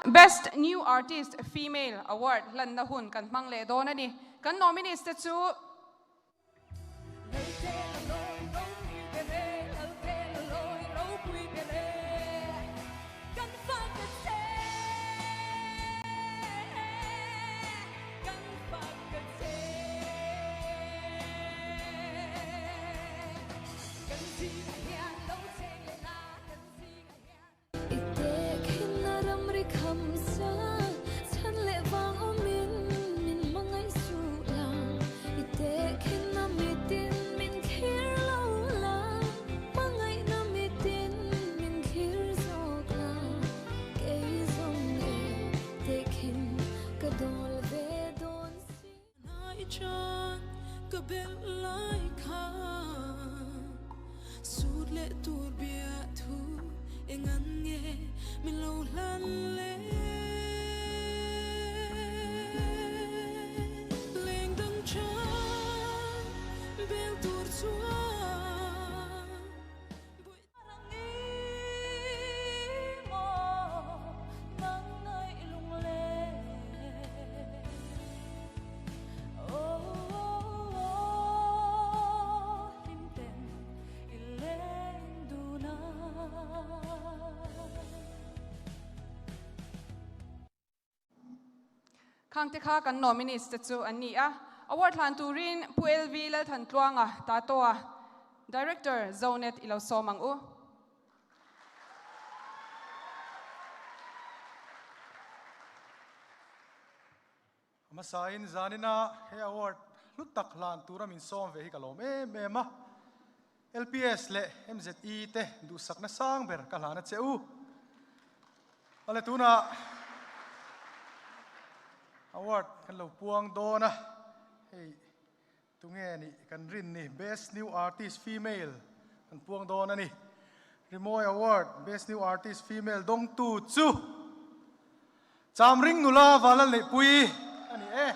Best New Artist Female Award hlanna hun kan hmang leh dawn a ni. Kan nominees te chu. I tehkhinna ramri kham sa chhan leh vang awmin min hmangaih suh la, i tehkhinna mitin min thlir lo la, hmangaihna mitin min thlir zawk la, kei zawng e tehkhin ka dawl ve dawn si. Nai chan ka belh lai khan sut leh tur bia thu eng an nge min lo hlan le. Leng dang chan bel tur chuan buih. Khang te kha kan nominees te chu an ni a. Award hlan turin Pu LV Lalthantluanga Tatoa, Director, Zonet i lo sawm ang u. A hmasain zanina he award hlu tak hlan tura min sawm ve hi ka lawm em em a. LPS leh MZE te duhsakna sang ber ka hlan a che u. Awle tunah award kan lo puang dawn a, hei tunge nih kan rin ni Best New Artist Female kan puang dawn a ni. Rimawi Award Best New Artist Female dawngtu chu Chamring nula Valalneihpuii a ni e.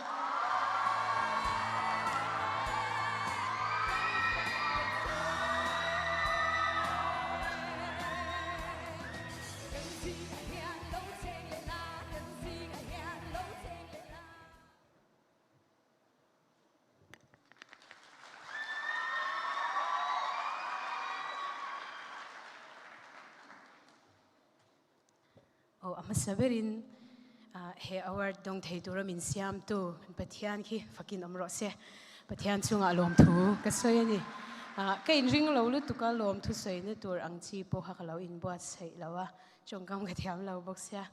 Aw a hmasa berin he award dawng thei tura min siamtu Pathian khi fakin awm rawh se. Pathian chungah lawmthu ka sawi a ni. Ka inring lo lutuk a, lawmthu sawina tur ang chi pawh kha ka lo inbuatsaih lo a, tawngkam ka thiam lo bawk sia.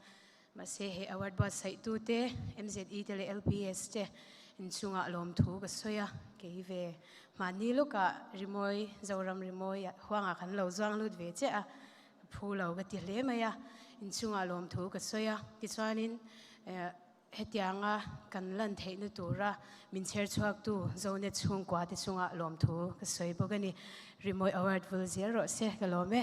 Mahse he award buatsaihtute MZE te leh LPS te inchungah lawmthu ka sawi a, kei ve hmanni lawkah Rimawi, Zoram Rimawi huangah kan lo zuang lut ve che a, phu lo ka ti hle mai a, inchungah lawmthu ka sawi a, tichuanin hetianga kan lan theihna tura min chher chhuaktu Zonet chhungkua te chungah lawmthu ka sawi bawk a ni. Rimawi award vul zel rawh se ka lawm e.